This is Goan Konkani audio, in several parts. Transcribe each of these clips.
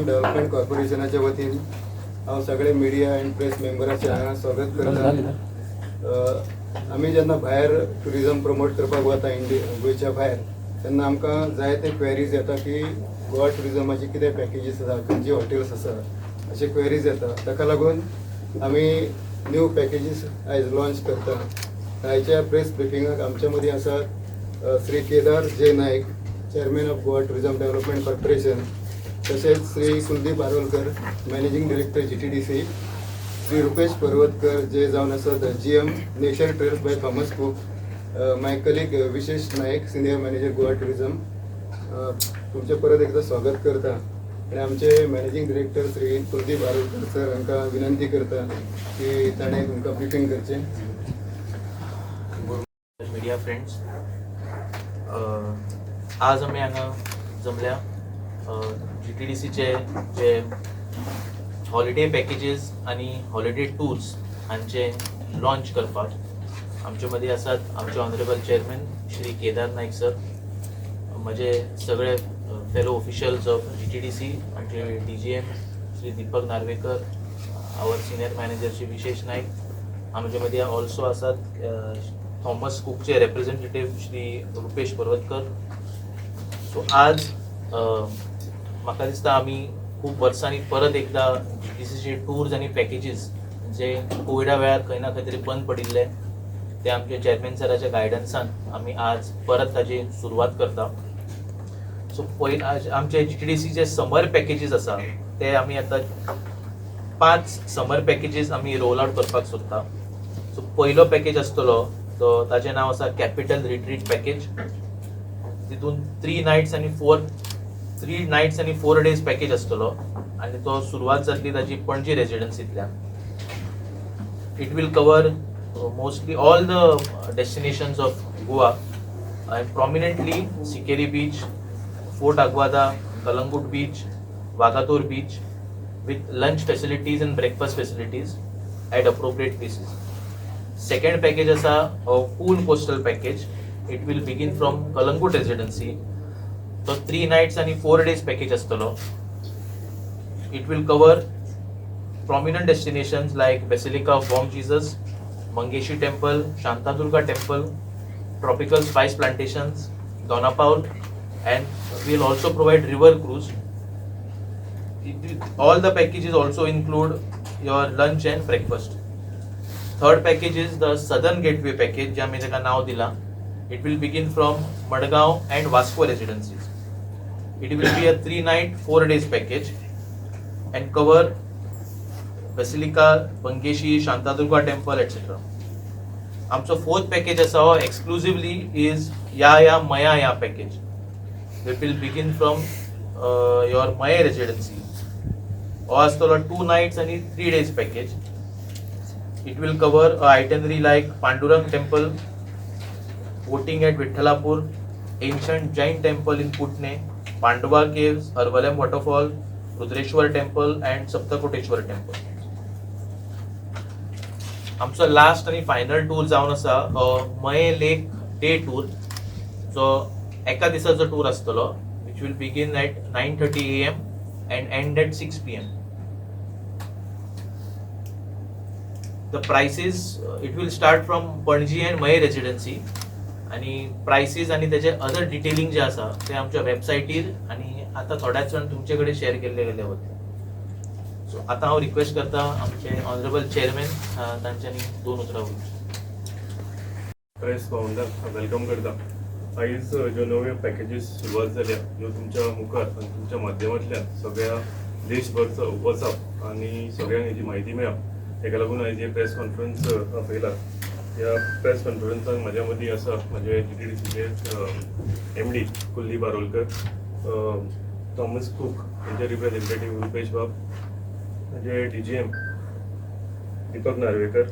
टुरिझम डेव्हलपमेंट कॉर्पोरेशनाच्या वतीन हांव सगळे मिडिया अँड प्रेस मेंबराचें हांगा स्वागत करता. आमी जेन्ना भायर टुरिझम प्रमोट करपाक वता, इंडिया गोंयच्या भायर, तेन्ना आमकां जायते क्वेरीज येता की गोवा टुरिझमाची कितें पॅकेजीस आसा, खंयची हॉटेल्स आसा, अशे क्वेरीज येता. ताका लागून आमी न्यू पॅकेजीस आयज लॉन्च करता. आयच्या प्रेस ब्रिफिंगाक आमच्या मदीं आसात श्री केदार जे Naik, Chairman of Goa Tourism Development Corporation, तशेंच Shri Kuldeep Arolkar, managing director GTDC, Shri Rupesh Parvatkar, जे जावन आसात GM, Nature Trails by Thomas Cook, my colleague Vishesh Naik, senior manager Goa tourism. तुमचें परत एकदा स्वागत करता आनी आमचे managing director Shri Kuldeep Arolkar sir हांकां विनंती करता की ताणें तुमकां ब्रिफींग करचें. मिडिया फ्रेंड्स, आज आमी हांगा जमल्या जीटीडीसीचे जे हॉलिडे पॅकेजीस आनी हॉलिडे टूर्स हांचे लॉन्च करपाक. आमचे मदीं आसात आमचे honourable chairman Shri Kedar Naik sir, म्हजे सगळे फेलो ऑफिशियल्स ऑफ जीटीडीसी, आमचे DGM Shri Deepak Narvekar, our senior manager Shri विशेष नायक. आमचे मदीं ऑल्सो आसात थॉमस कुकचे रेप्रेझेंटेटिव्ह श्री रुपेश पर्वतकर. सो आज म्हाका दिसता आमी खूब वर्सांनी परत एकदां जीटीडीसीचे टूर्स आनी पॅकेजीस जे कोविडा वेळार खंय ना खंय तरी बंद पडिल्ले, ते आमचे चेअरमॅन सराच्या गायडन्सान आमी आज परत ताजी सुरवात करता. सो पय, आज आमचे जीटीडीसीचे समर पॅकेजीस आसा, ते आमी आतां पांच समर पॅकेजीस आमी रोल आउट करपाक सोदता. सो पयलो पॅकेज आसतलो तो, ताजें नांव आसा कॅपिटल रिट्रीट पॅकेज. तितून 3 नायट्स आनी 4 डेज पॅकेज आसतलो आनी तो सुरवात जातली ताजी Panaji रेजिडन्सींतल्यान. It will cover mostly all the destinations of Goa and prominently Sinquerim Beach, Fort Aguada, Calangute Beach, Vagator Beach, with lunch facilities and breakfast facilities at appropriate places. Second package आसा cool coastal package. It will begin from Calangute Residency. तो 3 नायट्स आनी 4 डेज पॅकेज आसतलो. It will cover prominent destinations like Basilica of Bom Jesus, Mangeshi Temple, Shantadurga Temple, tropical spice plantations, Dona Paula, and we'll also provide river cruise. All the packages also include your lunch and breakfast. Third package is the Southern Gateway package, जे आमी ताका नांव दिलां. It will begin from Madgaon and Vasco Residencies. It will be a 3 night, 4 days package and cover Basilica, Mangeshi, Shantadurga Temple, etc. आमचो फोर्थ पॅकेज आसा हो एक्सक्लुझिवली is या या मया या package. It will begin from your Mayem Residency. हो आसतलो 2 नायट्स आनी 3 days package. It will cover itinerary like Pandurang Temple, boating at Vithalapur, ancient Jain temple in Putne, Pandava Caves, Arvalem Waterfall, Rudreshwar Temple and Saptakoteshwar Temple. आमचो लास्ट आनी फायनल टूर जावन आसा मये लेक डे टूर, जो एका दिसाचो टूर आसतलो, which will begin at 9:30 AM and end at 6 PM. The prices, it will start from Panaji and Mayem Residency आनी प्रायसीस आनी तेजे अदर डिटेलिंग जे आसा ते आमच्या वेबसायटीर आनी आतां थोड्याच वेळान तुमचे कडेन शेअर केल्ले गेले वतले. सो आतां हांव रिक्वेस्ट करता आमचे ऑनरेबल चेअरमॅन, तांच्यांनी दोन उतरां उलोवची. प्रेस भावंडांक welcome करता. आयज ज्यो नव्यो पॅकेजीस सुरवात जाल्या, ज्यो तुमच्या मुखार आनी तुमच्या माध्यमांतल्यान सगळ्या देशभर वचप आनी सगळ्यांक हेजी म्हायती मेळप, तेका लागून आयज हे प्रेस कॉन्फरन्स आपयला. ह्या प्रेस कॉन्फरन्साक म्हाज्या मदीं आसा म्हाजे जीटीडीसीचे MD Kuldeep Arolkar, Thomas Cook हेंचे रिप्रेझेंटेटीव रुपेश बाब, म्हजे डीजीएम दीपक नार्वेकर,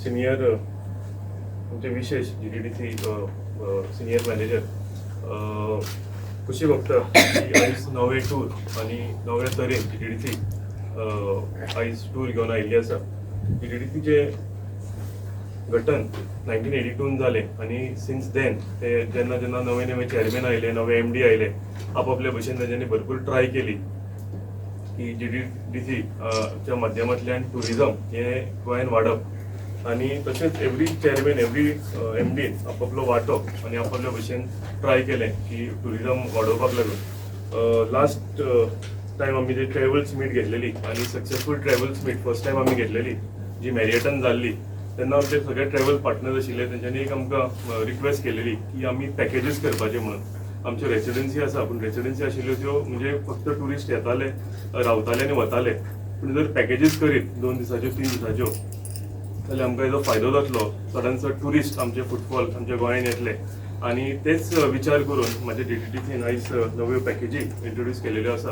सिनियर आमचे विशेष, जीटीडीसी सिनियर मॅनेजर. खुशी भोगता की आयज नवे टूर आनी नवे तरेन जीटीडीसी आयज टूर घेवन आयिल्ली आसा. जीटीडीसीचे गठन 1982 जालें आनी सिन्स then ते जेन्ना जेन्ना नवे नवे चेअरमॅन आयले, नवे एमडी आयले, आपापल्या भशेन तेंच्यांनी भरपूर ट्राय केली की जीटीडीसी च्या माध्यमांतल्यान टुरिजम हें गोंयान वाडप. आनी तशेंच एवरी चेअरमॅन, एवरी एमडीन आपापलो वांटो आनी आपापल्या भशेन ट्राय केलें की टुरिजम वाडोवपाक लागून. लास्ट टायम आमी जे ट्रॅवल्स मीट घेतलेली आनी successful travels meet first time आमी घेतलेली जी मॅरियटान जाल्ली, तेन्ना आमचे सगळे ट्रॅवल पार्टनर्स आशिल्ले, तेंच्यांनी एक आमकां रिक्वेस्ट केलेली की आमी पॅकेजीस करपाचे म्हणून. आमच्यो रेसिडेन्सी आसा, पूण रेसिडेन्सी आशिल्ल्यो त्यो म्हणजे फक्त ट्युरिस्ट येताले, रावताले आनी वताले. पूण जर पॅकेजीस करीत 2 दिसाच्यो, 3 दिसाच्यो जाल्यार आमकां हेजो फायदो जातलो, चडान चड ट्युरिस्ट आमचे फुटफॉल आमच्या गोंयांत येतले. आनी तेच विचार करून म्हाजे जीटीडीसीन आयज नव्यो पॅकेजी इंट्रोड्यूस केलेल्यो आसा,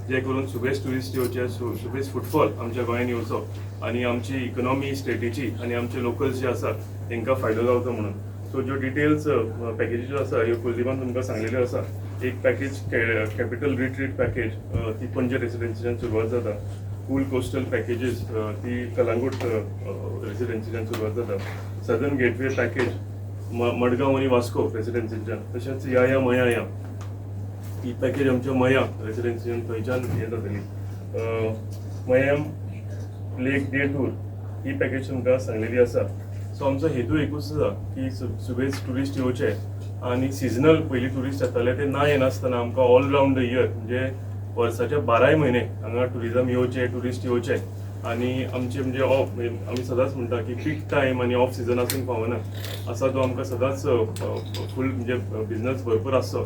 जे करून सुबेज ट्युरिस्ट येवचे, सुबेज फुटफॉल आमच्या गोंयांत येवचो आनी आमची इकॉनॉमी स्टेटीची आनी आमचे लोकल्स जे आसात तांकां फायदो जावचो म्हणून. सो ज्यो डिटेल्स पॅकेजीच्यो आसा ह्यो कुलदीपान तुमकां सांगलेल्यो आसा. एक पॅकेज कॅपिटल रिट्रीट पॅकेज, ती पणजे रेसिडेन्सीच्यान सुरवात जाता. कूल कोस्टल पॅकेजीस, ती कलांगूट रेसिडेन्सीच्यान सुरवात जाता. सदर्न गेटवे पॅकेज मडगांव आनी वास्को रेसिडेन्सीच्यान. तशेंच या या मया या ही पॅकेज आमच्या मया रेसिडेन्सीच्यान थंयच्यान हें जातली. मयम लेक डे टूर ही पॅकेज तुमकां सांगलेली आसा. सो आमचो हेतू एकूच आसा की सुबेज ट्युरिस्ट येवचे आनी सिजनल पयलीं ट्युरिस्ट येताले ते ना येनासतना आमकां ऑल रावंड the year, म्हणजे वर्साचे बाराय म्हयने हांगा ट्युरिजम येवचे, ट्युरिस्ट येवचे. आनी आमचे म्हणजे ऑफ, म्हणजे आमी सदांच म्हणटा की पीक टायम आनी ऑफ सिजन आसूंक फावना आसा. तो आमकां सदांच फूल म्हणजे बिजनस भरपूर आसचो,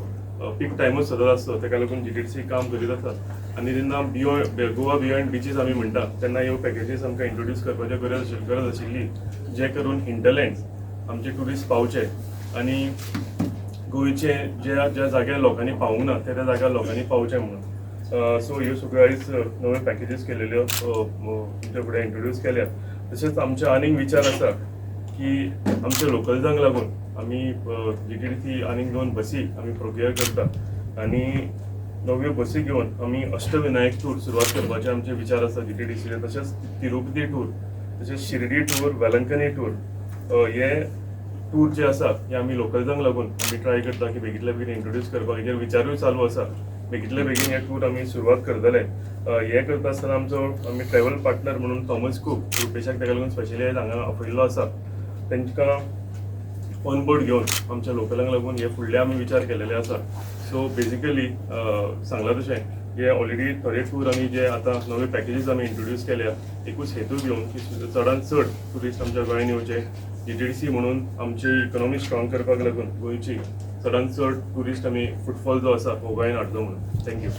पीक टायमूच सदांच आसचो. ताका लागून जीटीडीसी काम करीत आसा. आनी जेन्ना बियोंड गोवा, बियोंड बिचीस आमी म्हणटा तेन्ना ह्यो पॅकेजीस आमकां इंट्रोड्यूस करपाच्यो गरज आशिल्ली, जे करून हिंटरलँड्स आमचे ट्युरिस्ट पावचे आनी गोंयचे ज्या ज्या जाग्यार लोकांनी पावूंक ना त्या त्या जाग्यार लोकांनी पावचें म्हणून. सो ह्यो सगळ्यो आयज नव्यो पॅकेजीस केलेल्यो तुमच्या फुडें इंट्रोड्यूस केल्या. तशेंच आमचे आनीक विचार आसा की आमच्या लोकल्सांक लागून आमी जीटीडीसी आनीक दोन बसी आमी प्रोक्युअर करता आनी नव्यो बसी घेवन आमी अष्टविनायक टूर सुरवात करपाचे आमचे विचार आसा जीटीडीसीचे. तशेंच तिरुपती टूर, तशेंच शिर्डी टूर, वेलंकनी टूर, हे टूर जे आसा हे आमी लोकल्सांक लागून आमी ट्राय करता की बेगीतल्या बेगीन इंट्रोड्यूस करपाक. हेजेर विचारूय चालू आसा. बेगीतल्या बेगीन हे टूर आमी सुरवात करतले. हे करता आसतना आमचो आमी ट्रॅवल पार्टनर म्हणून थॉमस कूक, रुपेशाक ताका लागून स्पेशली आयज हांगा आपयल्लो आसा. तांकां ऑन बोर्ड घेवन आमच्या लोकलांक लागून हे फुडले आमी विचार केलेले आसा. सो बेजिकली सांगलां तशें, जे ऑलरेडी थोडे टूर आमी जे आतां नवे पॅकेजीस आमी इंट्रोड्यूस केल्या, एकूच हेतू घेवन की चडान चड ट्युरिस्ट आमच्या गोंयान येवचे. जीटीडीसी म्हणून आमची इकॉनॉमी स्ट्रॉंग करपाक लागून गोंयची चडान चड ट्युरिस्ट आमी फुटफॉल जो आसा हो गोंयान हाडचो म्हणून. Thank you.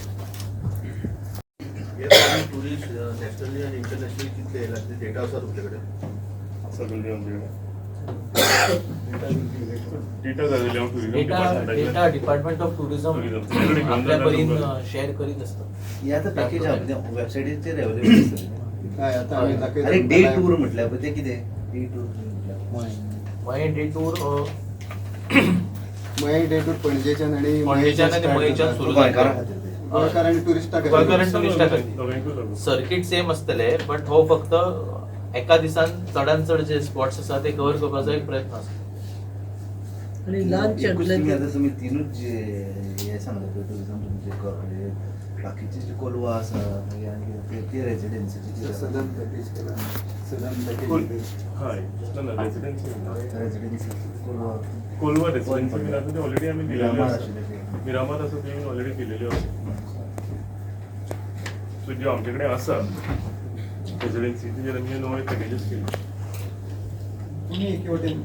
हे टुरिस्ट नॅशनली आणि इंटरनॅशनली कितले येयला ते डेटा आसा तुमचे कडेन? सगळे आमचे डेटा जालेले हांव tourism data data department of tourism Tourism. आपल्या परीन शेअर करीत असता. ही आता पॅकेज आहा, वेबसायटीचेर अवेलेबल आसतली. हय, आतां आमी दाखयता. अरे, डे टूर म्हटल्यार पळय ते कितें डे टूर म्हटल्यार? मागीर डे टूर मये डे टूर पणजेच्यान आनी पणजेच्यान आनी मयेच्यान सुरू गोंयकारां खातीर ते. गोंयकार आनी ट्युरिस्टा. गोंयकार आनी टुरिस्टा खातीर. दोगांयकूय लागून. सर्किट सेम आसतले, बट हो फक्त एका दिसान चडान चड जे स्पॉट्स आसा ते कव्हर करपाचो एक प्रयत्न आसा. आणि लंच एकूच तुमी आतां तुमी तिनूच जे हे सांगले पळय टुरिजम तुमचे, म्हणजे बाकीचे जे कोलवा आसा, मागीर आनी कितें ते रेजिडेन्सीचे. सदन पॅकेज केला, सदन कोल पॅकेज. हय, ना ना, residency. Residency Colva. Colva residency बीन आसा ते ऑलरेडी आमी दिलेल्यो मिरामार आसा. आशिल्ले ते. मिरामार आसा ते ऑलरेडी दिलेल्यो आसा. सो ज्यो आमचे कडेन आसा रेसिडेन्सी तेजेर आमी नवे पॅकेजीस केले. तुमी एके वटेन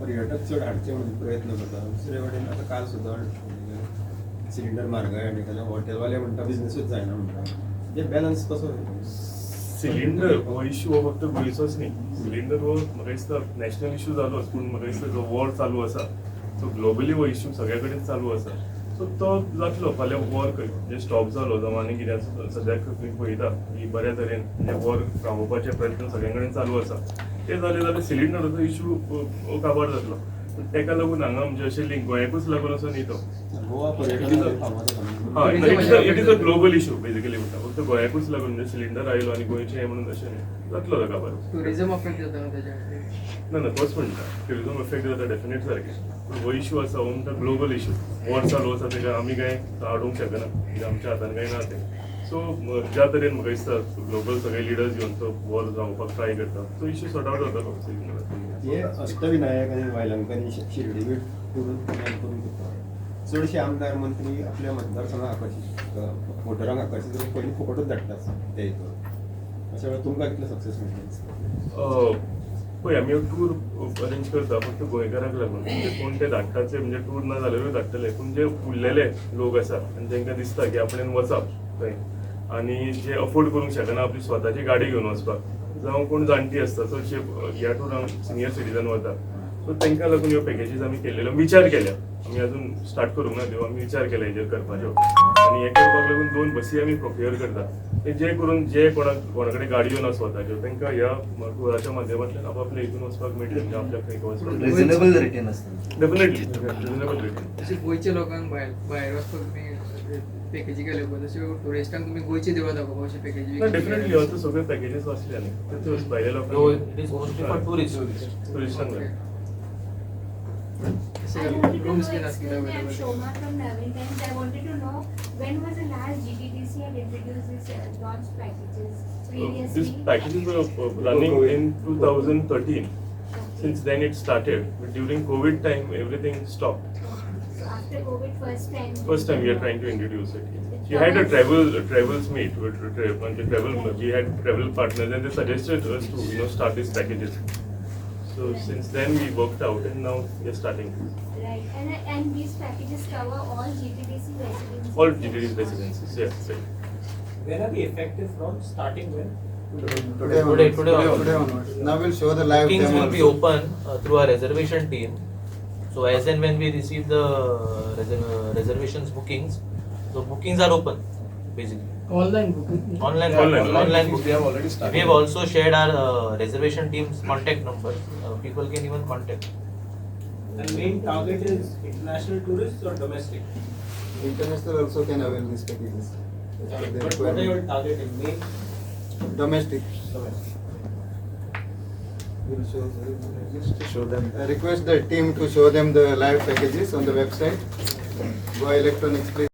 पर्यटक चड हाडचे म्हणून प्रयत्न करता, दुसरे वटेन आतां काल सुद्दां सिलिंडर म्हारगाय आनी एखाद्या हॉटेलवाले म्हणटा बिजनसूच जायना म्हणटा. हे बॅलन्स कसो? सिलिंडर हो इश्यू हो फक्त गोंयचोच न्ही. सिलिंडर हो म्हाका दिसता नॅशनल इश्यू जालोच, पूण म्हाका दिसता जो वॉर चालू आसा सो ग्लोबली हो इश्यू सगळ्या कडेन चालू आसा. सो तो जातलो. फाल्यां वॉर खंय म्हणजे स्टॉप जालो जावं आनी कितें, सद्याक तुमी पळयता की बऱ्या तरेन म्हणजे वॉर रावोवपाचे प्रयत्न सगळ्या कडेन चालू आसा. ते जाले जाल्यार सिलिंडराचो इश्यू हो काबार जातलो. पूण ताका लागून हांगा म्हणजे अशें लिंक गोंयाकूच लागून असो न्ही तो. गोवा पर्यटन फामाद आसा. हय, Tourism it is a global issue basically म्हणटा, फक्त गोंयाकूच लागून म्हणजे सिलिंडर आयलो आनी गोंयचें हें म्हणून अशें न्ही जातलो ताका बरो. टुरिझम अफेक्ट जाता न्हू तेज्या. ना ना, तोच म्हणटा, ट्युरिजम इफेक्ट जाता डेफिनेट सारकें, पूण हो इशू आसा हो म्हणटा ग्लोबल इशू. वॉर चालू आसा, तेका आमी कांय आडोवंक शकना, म्हणजे आमच्या हातान कांय ना तें. सो ज्या तरेन म्हाका दिसता ग्लोबल सगळे लिडर्स येवन तो वॉर जावपाक ट्राय करता, तो इशू सॉर्ट आवट जातलो. हे अष्टविनायक आनी वेलंकनी शिर्डी बी टूर प्लॅन करून करता. चडशे आमदार मंत्री आपल्या मतदारसंघाक आकर्शीत, वोटरांक आकर्शीत करून पयलीं फुकटूच धाडटात ते हितून. अशा वेळार तुमकां कितलें सक्सेस मेळटलें? पळय, आमी टूर अरेंज करता फक्त गोंयकारांक लागून, म्हणजे कोण ते धाडटाचे, म्हणजे टूर ना जाल्यारूय धाडटले, पूण जे उरलेले लोक आसा आनी तांकां दिसता की आपणेन वचप थंय आनी जे अफोर्ड करूंक शकना आपली स्वताची गाडी घेवन वचपाक, जावं कोण जाणटी आसता, चडशे ह्या टुरांक सिनियर सिटीजन वता, सो तांकां लागून ह्यो पॅकेजीस आमी केलेल्यो, विचार केल्या. आमी अजून स्टार्ट करूंक ना त्यो, आमी विचार केला हेजेर करपाच्यो. आनी हें करपाक लागून दोन बसी आमी प्रोक्युअर करता, ते जे करून जे कोणाक कोणा कडेन गाडयो ना स्वताच्यो, तांकां ह्या टुराच्या माध्यमांतल्यान आपापल्या हितून वचपाक मेळटलें, म्हणजे आपल्याक खंय वचपाक. रिजनेबल रेटीन आसता. डेफिनेटली रिजनेबल रेटीन. तशें गोंयच्या लोकांक भायर भायर वचपाक तुमी पॅकेजी केल्यो पळय, तश्यो टुरिस्टांक तुमी गोंयची देवळां दाखोवपाक अशे पॅकेजी? ना, डेफिनेटली आतां सगळे पॅकेजीस आसले न्ही, ते भायल्या लोकांक. It is mostly for tourist. टुरिस्टांक. I wanted to rooms know, बीन आसतले excuse me, I'm available. Shoma from Navin Times. I wanted to know when was the last GTDC had introduced this launch packages previously? These packages were running in 2013. Since then it started, but during COVID time everything stopped. So after COVID, first time. First time we are trying to introduce it. We had a travels meet with travel. We had travel partners and they suggested us to start these packages. So since then we worked out and now we are starting. Right, and these packages cover all GTDC residences. All GTDC residences, yes. Right. When are they effective from? Starting when? Today Today, onwards. Today onwards. Today onwards. Now we'll show the live Bookings demo will be also. Open through our reservation team. So as and when we receive the reservations bookings, so bookings are open basically. Online booking? Online, Online. Online They booking. have already started. We have also shared our reservation team's contact number. People can even contact. And main target is international tourists or domestic? International also can avail these packages as per their But what are you requirement. Targeting? Main Domestic. Domestic. We'll show. Just to show them. I request the team to show them the live packages on the website. Goa Electronics, please.